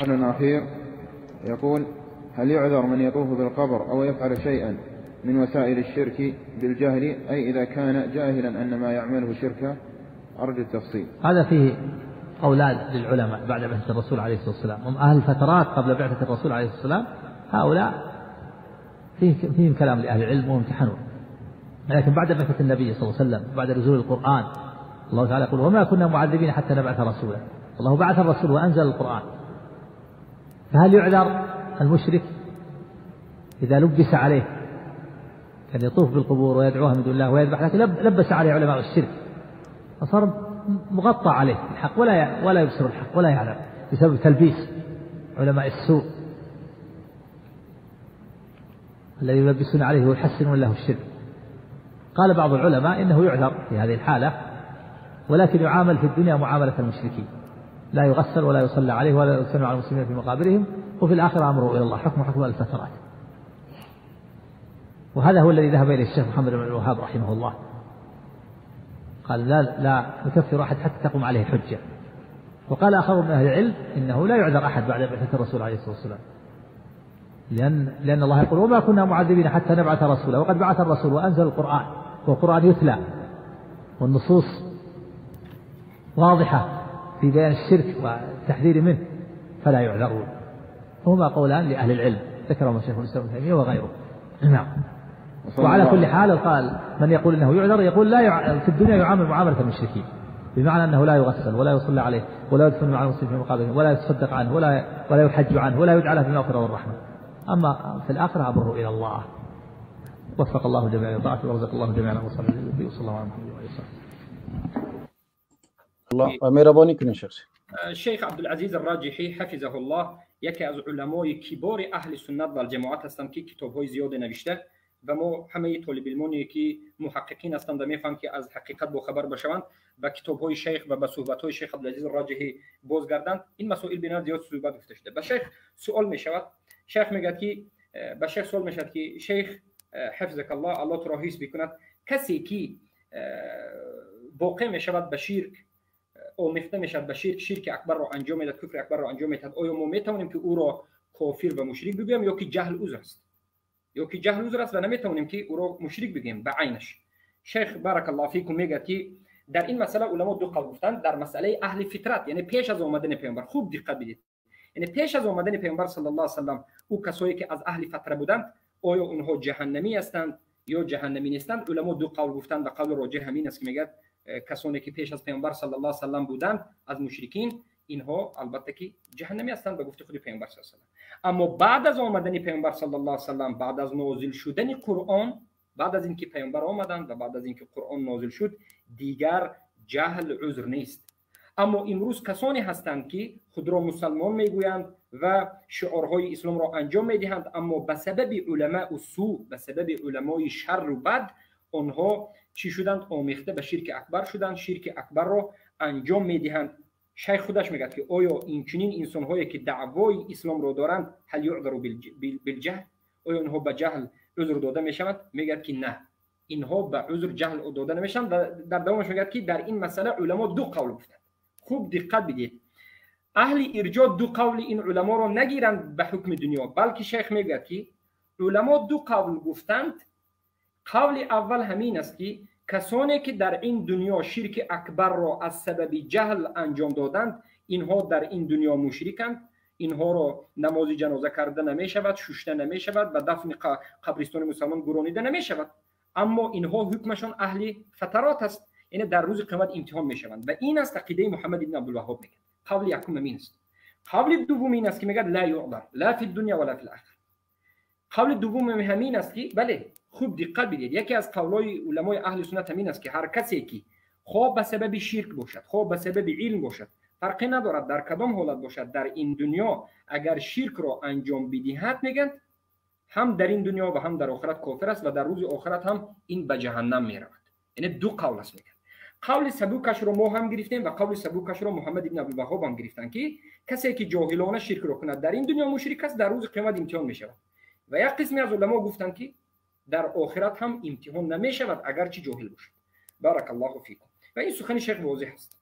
أخير يقول: هل يعذر من يطوف بالقبر أو يفعل شيئا من وسائل الشرك بالجهل، أي إذا كان جاهلا أن ما يعمله شركة؟ أرجو التفصيل. هذا فيه قولان للعلماء بعد بعثة الرسول عليه الصلاة والسلام. هم أهل الفترات قبل بعثة الرسول عليه الصلاة والسلام هؤلاء فيهم كلام لأهل العلم وامتحنوا، لكن بعد بعثة النبي صلى الله عليه وسلم بعد نزول القرآن، الله تعالى يقول: وما كنا معذبين حتى نبعث رسولا. الله بعث الرسول وأنزل القرآن، فهل يعذر المشرك إذا لبس عليه؟ كان يطوف بالقبور ويدعوها من دون الله ويذبح، لكن لبس عليه علماء الشرك فصار مغطى عليه الحق ولا يبصر الحق ولا يعلم بسبب تلبيس علماء السوء الذي يلبسون عليه ويحسنون له الشرك. قال بعض العلماء إنه يعذر في هذه الحالة، ولكن يعامل في الدنيا معاملة المشركين، لا يغسل ولا يصلى عليه ولا يدفن على المسلمين في مقابرهم، وفي الآخرة أمره إلى الله، حكم الفترات. وهذا هو الذي ذهب إليه الشيخ محمد بن الوهاب رحمه الله، قال: لا نكفر أحد حتى تقوم عليه حجة. وقال آخر من أهل العلم إنه لا يعذر أحد بعد بعثة الرسول عليه الصلاة والسلام، لأن الله يقول: وما كنا معذبين حتى نبعث رسولا، وقد بعث الرسول وأنزل القرآن، والقرآن يتلى، والنصوص واضحة في بيان الشرك والتحذير منه، فلا يعذرون. هما قولان لأهل العلم ذكرهما شيخ الإسلام ابن تيمية وغيره. نعم. وعلى كل حال قال من يقول إنه يعذر يقول لا في الدنيا يعامل معاملة المشركين، بمعنى أنه لا يغسل ولا يصلى عليه ولا يدفن مع المسلمين في مقابرهم ولا يتصدق عنه ولا يحج عنه ولا يدعى له بالمغفرة والرحمة. أما في الآخرة أمره إلى الله. وفق الله جميع طاعته ورزق الله جميعا وصلى الله على محمد وعلى آله. الله مهربانی کنین شخص. شیخ عبدالعزیز الراجحی حفظه الله یکی از علمای کبار اهل سنت و الجماعت هستند که کتاب‌های زیاد نوشته و ما همه طالب علمانی که محققین هستند و میخوان که از حقیقت با خبر بشوند و کتاب‌های شیخ و به صحبت‌های شیخ عبدالعزیز الراجحی بازگردند. این مسائل بنا زیاد صحبت گفته شده. به شیخ سوال میشود، شیخ میگه که به شیخ سوال میشود که شیخ حفظک الله، الله تو را حفظ بکند، کسی که واقع میشود به شرک، آمیخته میشود به شرک، شرک اکبر را انجام میدهد، کفر اکبر را انجام میدهد، آیا ما میتوانیم که او را کافر و مشرک بگوییم یا که جهل عذر است؟ یا که جهل عذر است و نمیتوانیم که او را مشرک بگوییم به عینش. شیخ بارک الله فیکم میگه که در این مسئله علما دو قول گفتند. در مسئله اهل فطرت، یعنی پیش از آمدن پیامبر، خوب دقت بدید، یعنی پیش از آمدن پیامبر صلی الله علیه و سلم، او کسایی که از اهل فتره بودند آیا اونها جهنمی هستند یا جهنمی نیستند؟ علما دو قول گفتند و قول راجح همین است که میگه کسانی که پیش از پیامبر صلی الله علیه و سلم بودند از مشرکین، اینها البته که جهنمی هستند به گفته خود پیامبر صلی الله علیه و سلم. اما بعد از آمدن پیامبر صلی الله علیه و سلم، بعد از نازل شدن قرآن، بعد از اینکه پیامبر آمدند و بعد از اینکه قرآن نازل شد، دیگر جهل عذر نیست. اما امروز کسانی هستند که خود را مسلمان میگویند و شعارهای اسلام را انجام میدهند، اما به سبب علماء سوء، به سبب علمای شر و بد، آنها چی شدند؟ آمیخته به شرک اکبر شدند، شرک اکبر را انجام میدهند. شیخ خودش میگه که آیا این چنین انسان‌هایی که دعوای اسلام را دارند، هل یعذر بالجهل، آیا آنها به جهل عذر داده میشوند؟ میگه که نه، اینها به عذر جهل داده نمیشوند. و در دوامش میگه که در این مسئله علما دو قول گفتند. خوب دقت بدید، اهل ارجاع دو قول این علما را نگیرند به حکم دنیا، بلکه شیخ میگه که علما دو قول گفتند. قول اول همین است که کسانی که در این دنیا شرک اکبر را از سبب جهل انجام دادند، اینها در این دنیا مشرکند، اینها را نماز جنازه کرده نمی شود، ششته نمی شود، به دفن قبرستان مسلمان گرانیده نمی شود. اما اینها حکمشان اهل فترات است، یعنی در روز قیامت امتحان می شوند. و این است عقیده محمد بن عبدالوهاب میگه. قول یکم این است. قول دوم این است که میگه لا یعذر لا فی الدنیا ولا فی الاخره. قول دوم همین است که بله، خوب دقت بدید، یکی از قولای علمای اهل سنت همین است که هر کسی که خواه به سبب شرک باشد، خواه به سبب علم باشد، فرقی ندارد در کدام حالت باشد، در این دنیا اگر شرک را انجام بدهد، میگن هم در این دنیا و هم در آخرت کافر است و در روز آخرت هم این به جهنم میرود. یعنی دو قول است میگن. قول سبوکش رو ما هم گرفتیم و قول سبوکش رو محمد بن عبدالوهاب هم گرفتن که کسی که جاهلانه شرک را کند در این دنیا مشرک است، در روز قیامت امتحان میشود. و یک قسمی از علما گفتند که در آخرت هم امتحان نمی شود اگرچه جاهل باشد. بارک الله فیکم. و این سخن شیخ واضح است.